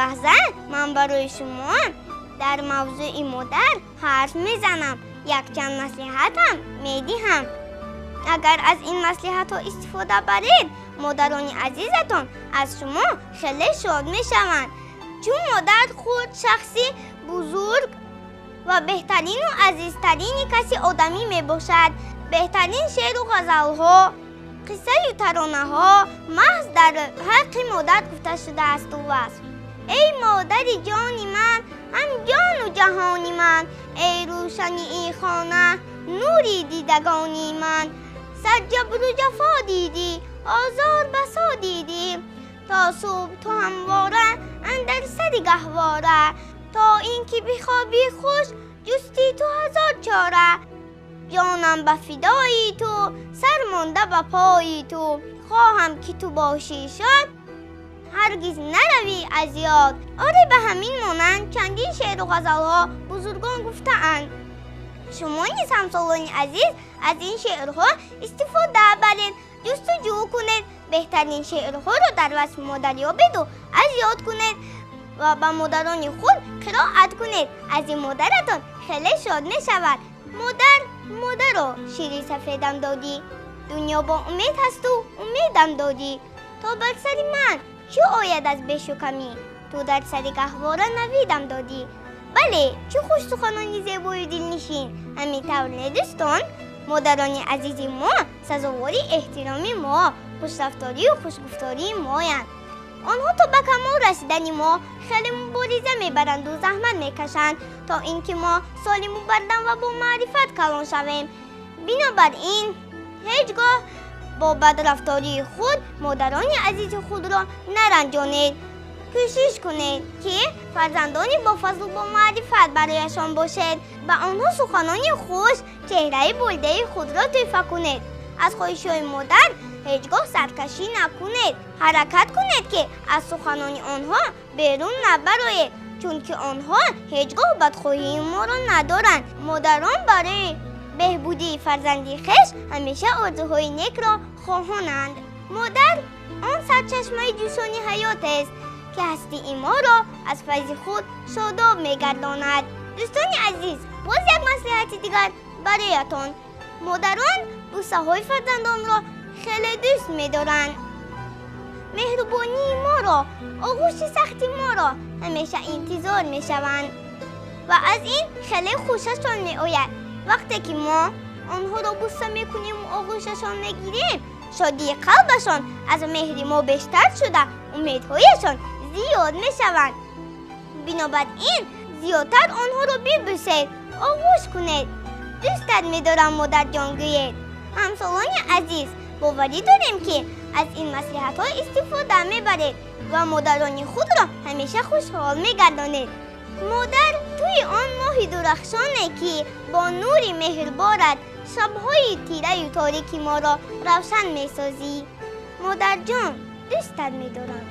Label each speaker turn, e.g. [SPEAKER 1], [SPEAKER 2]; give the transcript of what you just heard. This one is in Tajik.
[SPEAKER 1] Лаҳза ман барои шумо дар мавзӯи модар ҳарф мезанам, якчанд маслиҳат ҳам медиҳам. Агар аз ин маслиҳатҳо истифода баред, модарони азизатон аз шумо хеле шод мешаванд. Чун модар худ шахси бузург ва беҳтарину азизтарини каси одамӣ мебошад. Беҳтарин шеъру ғазалҳо, қиссаю таронаҳо маҳз дар ҳаққи модар гуфта шудаасту васф. Эй модари ҷони ман, ҳам ҷону ҷаҳони ман, эй рӯшании хона, нури дидагони ман. Сад ҷабру ҷафо дидӣ, озор басо дидӣ, то субҳ ту ҳамвора андар сари гаҳвора, то ин ки бихобӣ хуш, ҷусти ту ҳазор чора. Ҷонам ба фидои ту, сар монда ба пои ту, хоҳам ки ту бошӣ шод, ҳаргиз наравӣ аз ёд. Оре, ба ҳамин монанд чандин шеъру ғазалҳо бузургон гуфтаанд. Шумо низ, ҳамсолони азиз, аз ин шеърҳо истифода баред, ҷустуҷӯ кунед, беҳтарин шеърҳоро дар васфи модар ёбеду аз ёд кунед ва ба модарони худ қироат кунед. Аз ин модаратон хеле шод мешавад. Модар, модаро, шири сафедам додӣ, дунё бо умед ҳасту умедам додӣ. То бар сари ман чӣ ояд аз бешу камӣ, ту дар сари гаҳвора навидам додӣ. Бале, чӣ хуш суханони зебою дилнишин! Ҳамин тавр не, дӯстон? Модарони азизи мо сазовори эҳтироми мо, хушрафторию хушгуфтории моянд. Онҳо то ба камол расидани мо хеле мубориза мебаранду заҳмат мекашанд, то ин ки мо солиму бардам ва бо маърифат калон шавем. Бинобар ин, ҳеҷ гоҳ бо бадрафтории худ модарони азизи худро наранҷонед. Кӯшиш кунед, ки фарзандони бофазлу бомаърифат барояшон бошед. Ба онҳо суханони хуш, чеҳраи болидаи худро тӯҳфа кунед. Аз хоҳишҳои модар ҳеҷ гоҳ саркашӣ накунед. Ҳаракат кунед, ки аз суханони онҳо берун набароед, чунки онҳо ҳеҷ гоҳ бадхоҳии моро надоранд. Модарон барои беҳбудии фарзанди хеш ҳамеша орзуҳои некро хоҳонанд. Модар он сарчашмаи ҷӯшони ҳаёт аст, ки ҳастии моро аз файзи худ шодоб мегардонад. Дӯстони азиз, боз як маслиҳати дигар бароятон. Модарон бӯсаҳои фарзандонро хеле дӯст медоранд. Меҳрубонии моро, оғӯши сахти моро ҳамеша интизор мешаванд ва аз ин хеле хушашон меояд. Вақте ки мо онҳоро бӯса мекунему оғӯшашон мегирем, шодии қалбашон аз меҳри мо бештар шуда, умедҳояшон зиёд мешаванд. Бинобар ин, зиёдтар онҳоро бибӯсед, оғӯш кунед. Дӯстат медорам, модарҷон, гӯед. Ҳамсолони азиз, боварӣ дорем, ки аз ин маслиҳатҳо истифода мебаред ва модарони худро ҳамеша хушҳол мегардонед. Модар, туи он моҳи дурахшоне, ки бо нури меҳрборат шабҳои тираю торики моро равшан месозӣ. Модарҷон, дӯстат медорам.